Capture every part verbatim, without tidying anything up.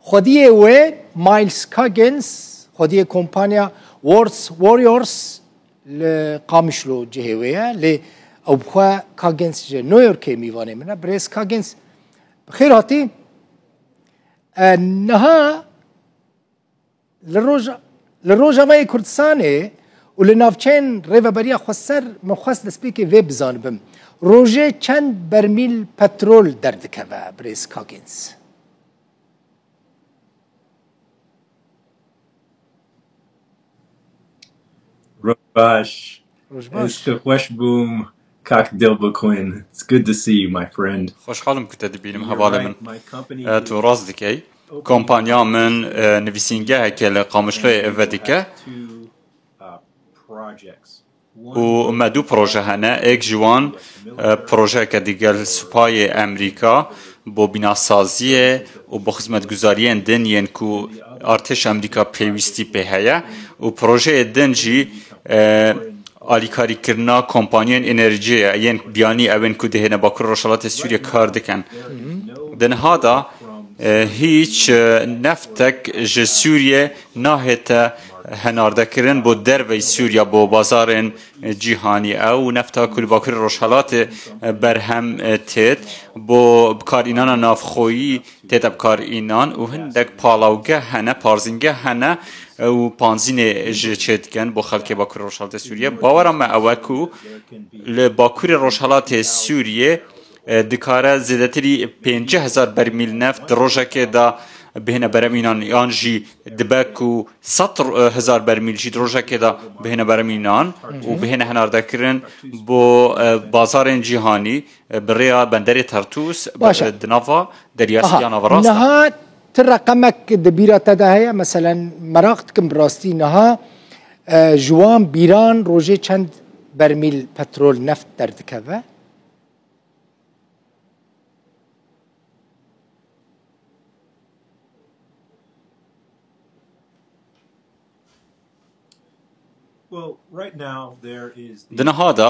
Xwediyê wê Miles Coggins, xwediyê kompanya World's Warriors li Qamişlo cihê wê ye, lê ew bi xwe Coggins ji New Yorkê mîvanê min e. Birêz Coggins, bi xêr hatî. E, niha li Roja-, li Rojavayê Kurdistanê û li navçeyên Rêveberiya Xweser min xwest destpêkê vê bizanibim. Rojê çend bermîl petrol derdikeve, birêz Coggins? Roj baş. Roj baş. Ez tu xweş bûm, kak Dilbixwîn. It's good to see you, my friend. Xweşhal im ku te dibînim, hevalê min. E, tu rast dikey. Kompanya min, e, nivîsîngeheke li Qamişloyê vedike. Û me du proje hene. Êk ji wan, e, projeyeke digel Supayê Emerîka bo bînasaziyê û bo xizmetguzariyên din yên ku artêşa Emerîka pêwîstî pê heye. Û projeyê din jî, e, alîkarîkirina kompanyên enerjiyê ye, yên biyanî ew ên ku dihêne Bakur Rojhilatê Sûriyê kar dikin. Di niha de, e, hîç, e, neftek ji Sûriyê nahête henardekirin bo derveyî Sûriya, bo bazarên cîhanî. Ew nefta ku li Bakurê Rojhelatê berhem têt, bo bikarînana navxweyî tête bikarînan û hindek palawgeh hene, parzîngeh hene û panzînê jî çêdikin bo xelkê Bakurê Rojhelatê Sûriyê. Bawera me ew e ku li Bakurê Rojhelatê Sûriyê e, dikare zêdetirî pêncî hezar bermîl neft di rojekê de bihêne beremînan, yan jî dibe ku sed hezar bermîl jî di rojekê de bihêne beremînan û bihêne henardekirin bo, e, bazarên cîhanî, e, bi rêya benderê Tertûs, Baş e. di nava Derya Siya naverast e. Niha ti reqemek di bîra te de heye? Meselen, meraq dikim bi rastî niha, e, ji wan bîran rojê çend bermîl petrol, neft derdikeve? Di niha de,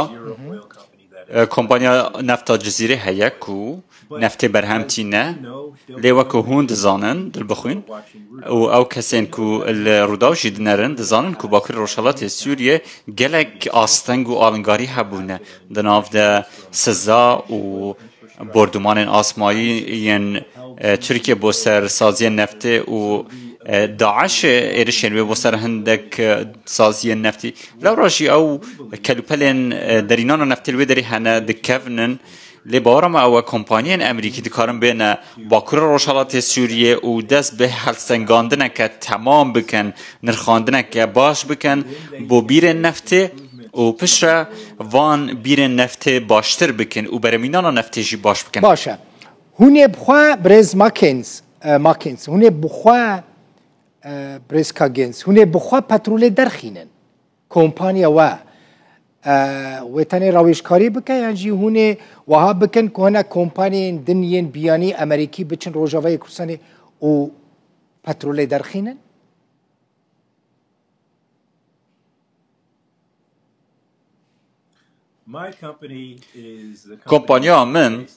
e, kompanya nefta Cizîrê heye ku neftê berhem tîne, lê weke hûn dizanin, Dilbixwîn, û ew kesên ku li Rûdaw jî dinerin, dizanin ku Bakurê Rojhelatê Sûriyê gelek asteng û alingarî hebûne di nav de siza û bordumanên asmayî yên, e, Tirkiye bo ser saziyên neftê û, e, DAIŞê êrişên wê bo ser hindek, e, saziyên neftî. Lewra jî ew kelûpelên, e, derînana neftê li wê derê hene, dikevnin. Lê bawera me ew e, kompanyên Emerîkî dikarin bêne Bakurê Rojhelatê Sûriyê û dest bi helstengandineke temam bikin, nirxandineke baş bikin bo bîrên neftê û piştre van bîrên neftê baştir bikin û beremînana neftê jî baş bikin. Baş e. Hûn ê bi xwe, birêz Makens, e, Makens, hûn ê bi xwe, e, birêz Kagens, hûn ê bi xwe petrolê derxînin. Kompanya we, e, wê tenê rawêjkarî bike, yan jî hûn ê wiha bikin ku hinek kompanyên din yên biyanî Emerîkî biçin Rojavayê Kurdistanê û petrolê derxînin? Kompanya min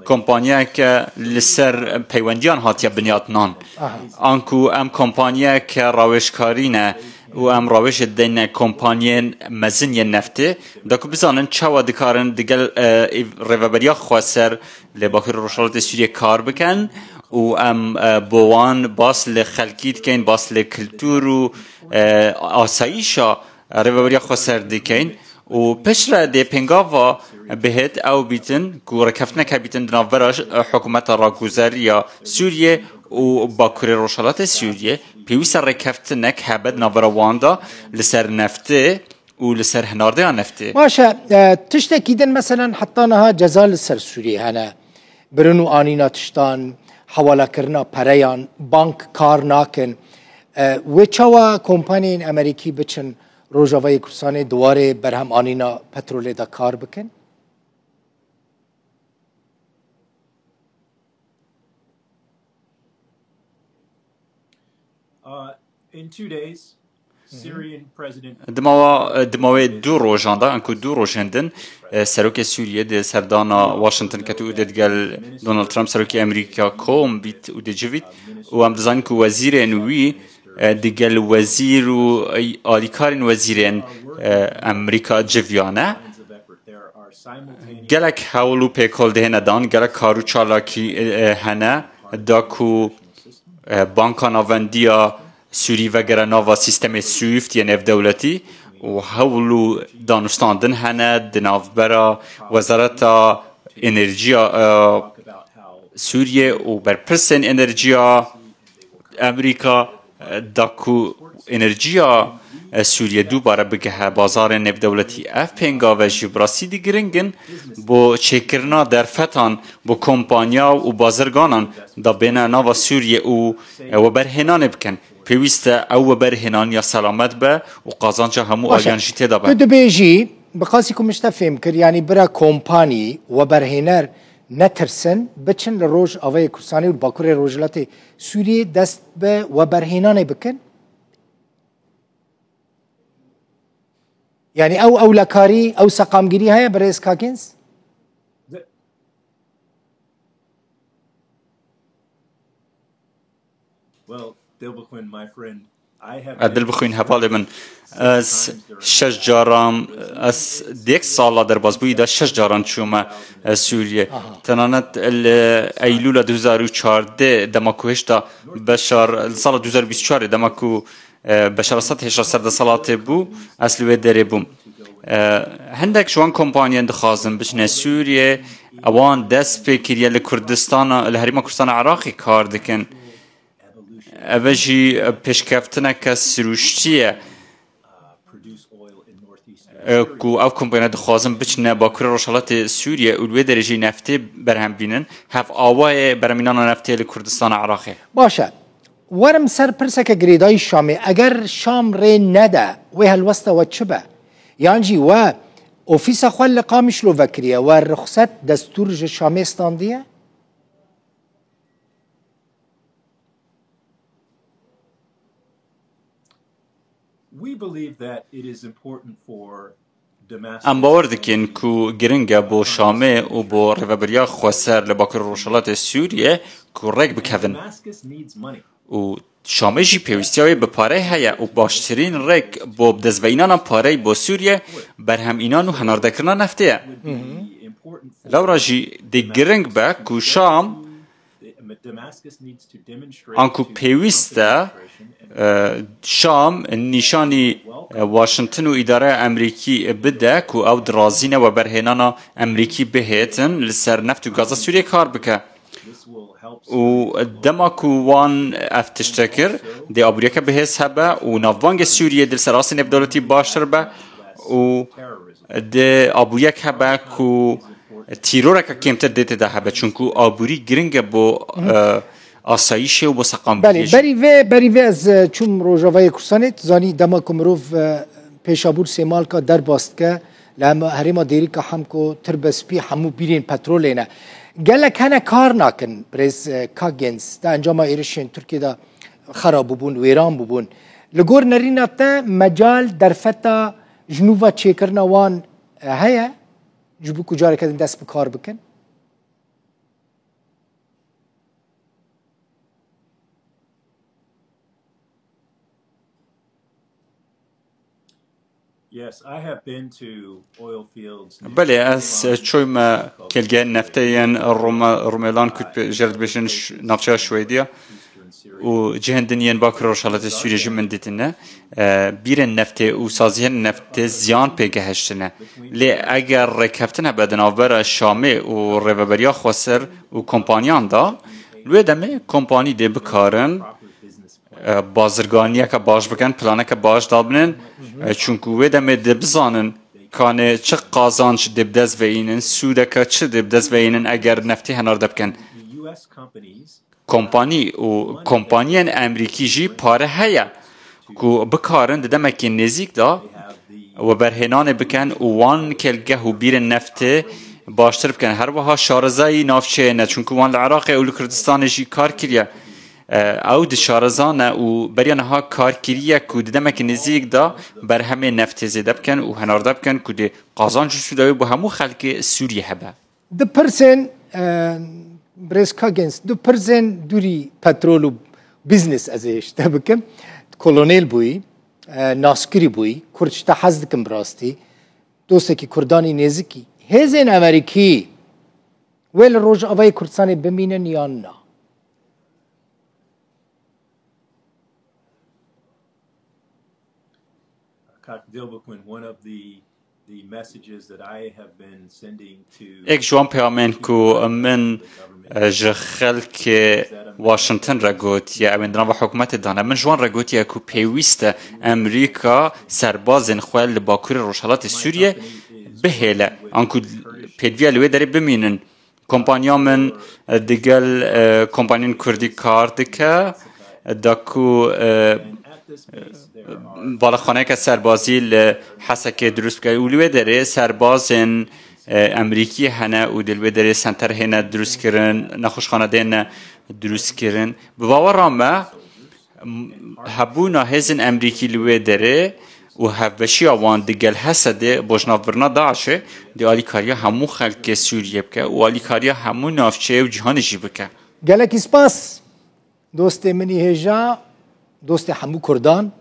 kompanyayeke li ser peywendiyan hatiye binyatnan. Aha. Anku em kompanyayeke rawêjkarî ne û em rawêjê dideyne kompanyên mezin yên neftê, da ku bizanin çawa dikarin digel, e, rêveberiya xweser li Bakurê Rojhilatê Sûriyê kar bikin û em, e, bo wan bas li xelkî dikeyn, bas li kultur û, e, asayîşa rêveberiya xweser dikeyn û piştre dê pêngava bihêt ew bîtin ku rêkeftinek hebîtin di navbera, e, hikûmeta raguzeriya Sûriyê û Bakurê Rojhilatê Sûriyê. Pêwîst e rêkeftinek hebe di navbera wan de li ser neftê û li ser hinardeya neftê. Baş e, e, tiştekî din, meselen, heta niha ceza li ser Sûriyê hene. Birin û anîna tiştan, hewalekirina pereyan, bank kar nakin. E, wê çawa kompanyên Emerîkî biçin Rojavayê Kurdistanê di warê berhem anîna petrolê de kar bikin? Dima wa, dima wê du rojan de, anku du rojên din, e, serokê Sûriyê di serdana Washington ket û digel Donald Trump, serokê Amerîka, kom bît û dicivît. Û em dizanin ku wezîrên wî, e, digel wezîr û, e, alîkarên wezîrên, e, Amerîka civiyane. Gelek hewl û pêkol dihêne dan, gelek kar û çalakî, e, e, hene, da ku, e, Banka Navendiya Sûrî vegere nava sîstemê SWIFT yê navdewletî û hewl û danûstandin hene di navbera Wezareta Enerjiya, e, Sûriyê û berpirsên enerjiya Amerîka, e, da ku enerjiya, e, Sûriyê dubare bigihe bazarên navdewletî. Ev pêngave jî bi rastî di giring in bo çêkirina derfetan bo kompanya û bazirganan da bêne nava Sûriyê û, e, weberhênanê bikin. Pêwîst e ew weberhênan ya selamet be û qazanca hemû aliyan jî tê de be. Tu dibêjî, bi qasî ku min ji te fêm kir, yanî bira kompanî, weberhêner netirsin, biçin li Rojavayê Kurdistanê û li Bakurê Rojhilatê Sûriyê dest bi weberhênanê bikin? Yanî ew ewlekarî, ew seqamgirî heye, birêz Kakins? Well, Dilbixwîn, my friend, I have Ez dil bixwîn hevalê min. Ez şeş caran, ez di yek sala derbasbûyî de şeş caran çûme, e, Sûriyê. Aha. Tenanet li Eylûla du hezar û çardeh dema ku hêşta Beşar, li sala du hezar û bîst û çar dema ku, e, Beşar Esad hêşta ser desthilatê bû, ez li wê derê bûm. E, hindek ji wan kompaniyan dixwazin biçine Sûriyê, ewan dest pê kiriye li Kurdistana, li Herêma Kurdistana Iraqê kar dikin. Ev jî pêşkeftineke sirûştî ye, e, ku ev kompanya dixwazin biçine Bakurê Rojhelatê Sûriyê û li wê derê jî neftê berhem bînin. Hev awayê berhemînana neftê li Kurdistana Iraqê. Baş e. Werim ser pirseke girêdayî Şamê. Eger Şam rê nede, wê helwesta we çi be? Yan jî we ofîsa xwe li Qamişlo vekiriye, we rixset destûr ji Şamê standiye? We believe that it is important for Damascus Em bawer dikin ku giring e bo Şamê û bo Rêveberiya Xweser li Bakur Rojhilatê Sûriyê ku rêk bikevin. Damascus needs money. Û Şamê jî pêwîstiya wê bi parey heye û baştirîn rêk bo bidestveînana parey bo Sûriyê berhem înan û henardekirina neftê ye. Lewra jî dê giring be ku Şam Anku pêwîst e, e, Şam nîşanî, e, Washington û îdareya Emerîkî bide ku ew dirazîne weberhênana Emerîkî bihêtin li ser neft û gaza Sûriyê kar bike. Û dema ku wan ev tişte kir, dê aboriyeke bihêz hebe û navbangê Sûriyê di li ser astê nêvdewletî baştir be û dê aboriyek hebe ku tîroreke kêmtir dê tê de hebe. Çunku aborî giring e bo, e, asayîşê û bo seqamgiriyê Belê, jî. Berî vê, berî vê ez, e, çûm Rojavayê Kurdistanê. Tu zanî dema ku mirov, e, pêşabûr Sêmalka derbas dike, li hem-, herêma Dêrîka Hemko, Tirbe Spî, hemû bîrên petrolê ne. Gelek hene kar nakin, birêz, e, Kagens, di encama êrişên Tirkiyê de xera bûbûn, wêran bûbûn. Li gor nerîna te mecal, derfeta ji nû ve çêkirina wan, e, heye? Ji bo ku careke din dest bi kar bikin? Yes, I have been to oil fields near Belê, ez Tehran. Çoyme kelgehên neftê yên Rome-, Romelan ku jê re dibêjin ş-, navçeya Şwêdiya û cihên din yên Bakur Rojhelatê Sûriyê jî min dîtine. E, bîrên neftê û saziyên neftê ziyan pê gehiştine. Lê eger rêkeftin hebe di navbera Şamê û Rêveberiya Xweser û kompaniyan de, li wê demê kompanî dê bikarin, e, bazirganiyeke baş bikin, planeke baş dabinin, e, çunku wê demê dê bizanin kanê çi qazanç dê bi dest veînin, sûdeke çi dê bi dest veînin eger neftê henarde bikin. Kompanî û kompaniyên Emerîkî jî pare heye ku bikarin di demekî nêzîk de weberhênanê bikin û wan kelgeh û bîrên neftê baştir bikin. Her wiha şarezayî navçeyê ne, çunku wan li Iraqê û li Kurdistanê jî kar kiriye. Ew dişarezane û beriya niha kar kiriye ku di demeke nêzîk de berhemê neftê zêde bikin û henarde bikin ku dê qazanc û sûda wê bo hemû xelkê Sûriyê hebe. Dipirsên, e, Birêz Coggins, dipirsên dûrî petrol û biznes ez ê ji te bikim. Kolonel bûyî, e, naskirî bûyî, Kurd ji te hez dikim bi rastî. Dostekî Kurdanî nêzikî. Hêzên Amerîkî wê li Rojavayê Kurdistanê bimînin yan na? Kak Dilbukun, one of the, the messages that I have been sending to Êk ji wan peyamên ku min, e, ji xelkê Washington re gotiye, ew ên di nava hikûmetê de ne. Min ji wan re gotiye ku pêwîst e Amerîka serbazên xwe li Bakurê Rojhelatê Sûriyê bihêle, anku pêdiviya li wê derê bimînin. Kompanya min, e, digel, e, kompaniyên Kurdî kar dike, da ku, e, balaxaneyeke serbazî li Hesekê dirust bike û li wê derê serbazên, e, Amerîkî hene û di li wê derê senter hêne dirustkirin, nexweşxane dêne dirustkirin. Bi bawera me, hebûna hêzên Amerîkî li wê derê û hevbeşiya wan digel Hesedê bo jinavbirina DAIŞê dê alîkariya hemû xelkê Sûriyê bike û alîkariya hemû navçeyê û cîhanê jî bike. Gelekî spas, dostê min î hêja, dostê hemû Kurdan,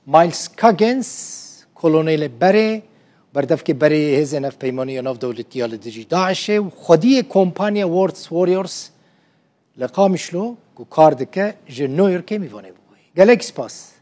Miles Coggins, kolonelê berê, berdevkê berê yê hêzên hevpeymaniya navdewletî ya li dijî DAIŞê û xwediyê kompanya World's Warriors li Qamişlo ku kar dike, ji New Yorkê mîvanê bû. Gelek spas.